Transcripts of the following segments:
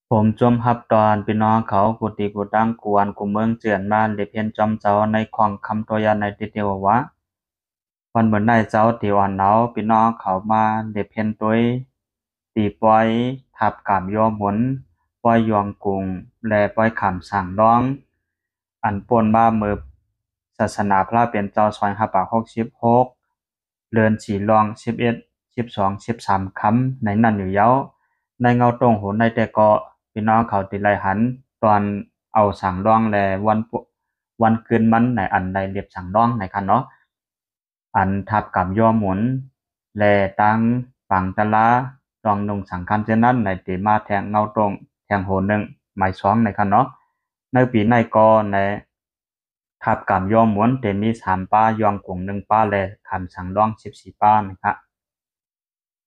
ໂຮມຈົ່ມຮັບຕ້ອນພີ່ນ້ອງເຂົາ ກູ່ທີ່ກູ່ຕັ້ງ ກູ່ບ້ານກູ່ເມືອງ ເຈີນມາເລບຮຽນຈອມເຈົ້າໃນຂອງຄຳໂຕຢ່າງໃນຕິດເທວະວະ. ວັນມື້ໃນເຈົ້າທີ່ອ່ອນເອົາພີ່ນ້ອງເຂົາມາເລບຮຽນໂດຍ ຕີປ່ອຍທັບກາມຍົວໝຸນ, ປ່ອຍຍວງກຸງ ແລະ ປ່ອຍຂາມສາງລອງ ອັນປົນມາເມື່ອສາສະໜາພະເປັນເຈົ້າ ສອງພັນຫ້າຮ້ອຍຫົກສິບຫົກ ເດືອນສີ່ລອງ ສິບເອັດ ສິບສອງ ສິບສາມ ຄຳໃນນັ້ນຢູ່ເຍົາ. ໃນເງົາຕົງໂຫໃນແຕ່ເກາະ ພີ່ນ້ອງເຂົາທີ່ໄດ້ຫັນຕອນເອົາສາງລອງ ແລະ ວັນ ວັນຄືນມັນໃນອັນໄດ້ເລັບສາງລອງໃນຄັນເນາະ ອັນທັບກາມຍົວໝຸນ ແລະ ຕັ້ງປາງຕະລາ ຕ້ອງນຸ່ງສັງຄັນເຊັ່ນນັ້ນໃນເຕມາແທງເງົາຕົງແທງໂຫໜຶ່ງ ໝາຍສອງໃນຄັນເນາະ. ໃນປີໃນກໍໃນ ທັບກາມຍົວໝຸນ ແຕ່ມີສາມປາ ຍວງກຸງໜຶ່ງປາ ແລະ ຂາມສາງລອງສິບສີ່ປານະຄະ.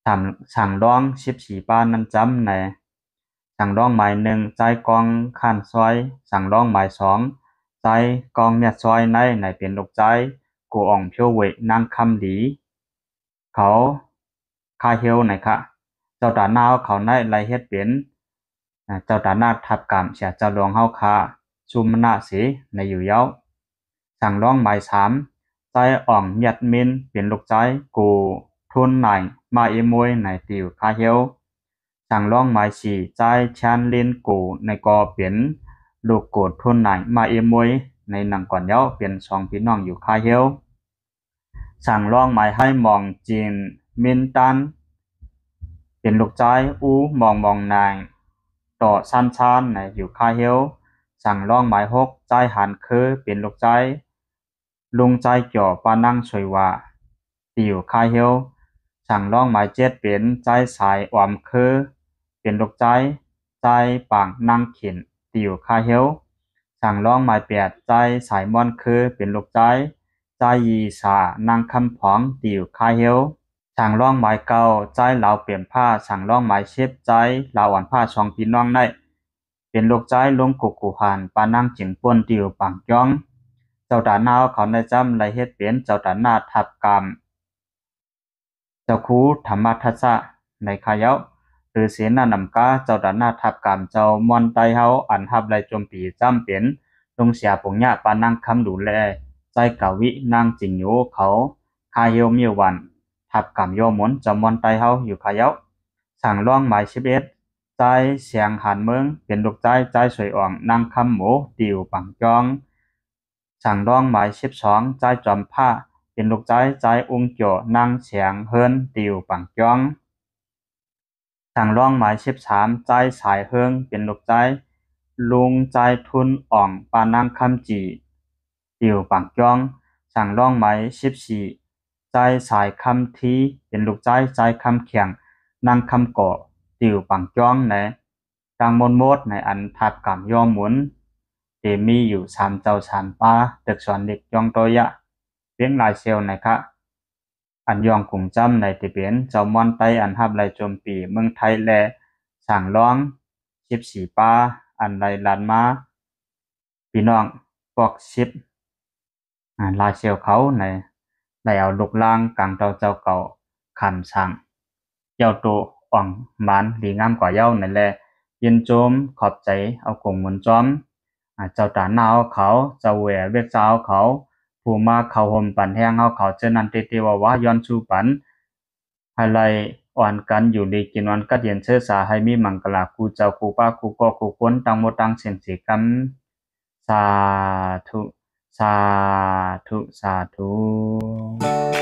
ສາມ ສາງລອງສິບສີ່ປານັ້ນຈຳໃນ ສາງລອງໝາຍໜຶ່ງ ຊາຍກອງຂ້ານຊອຍ, ສາງລອງໝາຍສອງ ຊາຍກອງແມດຊອຍໃນ ໃນເປັນລູກຊາຍ ໂກອອງ ພຽວເຫວຍ ນາງຄຳດີ ເຂົາຄາເຮວໃນຄະ. ເຈົ້າຕາໜ້າເຂົາໃນໄດ້ເຮັດເປັນ ອາ ເຈົ້າຕາໜ້າທັບກາມເສຍເຈົ້າຫຼວງເຮົາຄາ ສຸມະນະເສ ໃນຢູ່ເຍົາ. ສາງລອງໝາຍສາມ ຊາຍອອງ ມຽດມິນ ເປັນລູກຊາຍ ໂກທຸນນາຍ ມາເອມວຍ ໃນຕິວຄາເຮວ. ສາງລອງໝາຍສີ່ ຊາຍຊຽນລິນ ໂກ ໃນກໍເປັນລູກໂກທຸນນາຍ ມາເອມວຍ ໃນໜັງກ່ອນເຍົາ ເປັນສອງພີ່ນ້ອງຢູ່ຄາເຮວ. ສາງລອງໝາຍຫ້າ ມອງຈິນ ມິນຕັນ ເປັນລູກຊາຍ ອູ ມອງ ມອງນາງ ຕໍ່ຊານຊານ ໃນຢູ່ຄາເຮວ. ສາງລອງໝາຍຫົກ ຊາຍຫານເຄີ ເປັນລູກຊາຍ ລຸງຊາຍຈໍ ປານາງສວຍຫວາ ຕິວຄາເຮວ. ສາງລອງໝາຍເຈັດ ເປັນຊາຍສາຍອອມເຄີ ເປັນລູກຊາຍ ຊາຍປາງນາງເຂັນ ຕິວຄາເຮວ. ສາງລອງໝາຍແປດ ຊາຍສາຍມ່ອນເຄີ ເປັນລູກຊາຍ ຊາຍຢີສາ ນາງຄຳພອງ ຕິວຄາເຮວ. ສາງລອງໝາຍເກົ້າ ຊາຍລາວເປັມຜ້າ. ສາງລອງໝາຍສິບ ຊາຍລາວອ່ອນຜ້າ ສອງພີ່ນ້ອງໃນ ເປັນລູກຊາຍລຸງກຸກກຸຫານ ປານາງຈິງປົ່ນ ຕິວປາງຈອງ. ເຈົ້າຕາໜ້າເຂົາໃນຈຳໄດ້ເຮັດເປັນເຈົ້າຕາໜ້າທັບກາມ ເຈົ້າຄູທຳມະທັດສະ ໃນຄາເຍົາ ຫຼື ເສນານຳກາ ເຈົ້າຕາໜ້າທັບກາມເຈົ້າມ່ອນໄຕ້ເຮົາ ອັນຮັບໄດ້ຈົມປີ ຈຳເປັນລຸງເສຍປົງຍະ ປານາງຄຳດູ ແລ ຊາຍກາວິ ນາງຈິງໂຍ ເຂົາຄາເຮວມີວັນ ທັບກາມຍົວໝຸນ ເຈົ້າມ່ອນໄຕ້ເຮົາຢູ່ຄາເຍົາ. ສາງລອງໝາຍສິບເອັດ ຊາຍແສງຫານເມືອງ ເປັນລູກຊາຍ ຊາຍສວຍອອງ ນາງຄຳໂມ ຕິວປາງຈອງ. ສາງລອງໝາຍສິບສອງ ຊາຍຈອມພາ ເປັນລູກຊາຍ ຊາຍອຸງໂຈ ນາງແສງເຮີນ ຕິວປາງຈອງ. ສາງລອງໝາຍສິບສາມ ຊາຍສາຍເຮີງ ເປັນລູກຊາຍ ລຸງຊາຍທຶນອອງ ປານາງຄຳຈີ ຕິວປາງຈອງ. ສາງລອງໝາຍສິບສີ່ ຊາຍສາຍຄຳທີ ເປັນລູກຊາຍ ຊາຍຄຳຂຽງ ນາງຄຳກໍ ຕິວປາງຈອງ ໃນ ທັງໝົດໝົດໃນອັນທັບກາມຍົວໝຸນ ເຕມີຢູ່ສາມເຈົ້າສາມປາ ຕຶກສອນເຫຼັກ ຈອງໂຕຍະ ວຽງລາຍເຊວໃນຄະ. ອັນຍອງກຸງຈຳໃນທີ່ເປັນເຈົ້າມ່ອນໄຕ້ ອັນຮັບໄດ້ຈົມປີເມືອງໄທ ແລ ສາງລອງສິບສີ່ປາ ອັນໄດ້ລັດມາ ພີ່ນ້ອງປອກສິບ ອາ ລາເຊວເຂົາໃນ ໄດ້ເອົາລູກລ່າງກາງເຕົາເຈົ້າເກົ່າຄຳສັງ ເຈົ້າໂຕອ່ອງມານດີງາມກວ່າເຍົານັ້ນແລ ຍິນຊົມຂອບໃຈເອົາກົງໝູນຈອມ ອາ ເຈົ້າຕາໜ້າເຮົາເຂົາ ເຈົ້າແຫວເວກຊາວເຂົາ ຜູ້ມາເຂົ້າໂຮມປັນແຮງເຮົາເຂົາ ເຈີນັ້ນເຕເຕວາວາ ຍ້ອນສູ້ປັນ ໃຫ້ໄດ້ອ່ອນກັນຢູ່ດີກິນນອນກັດເຢັນເຊີສາ ໃຫ້ມີມັງກະລາຄູ່ເຈົ້າຄູ່ປາຄູ່ກໍຄູ່ຄົນ ທັງໝົດທັງເສັ້ນເສກຳ ສາທຸ ສາທຸ ສາທຸ.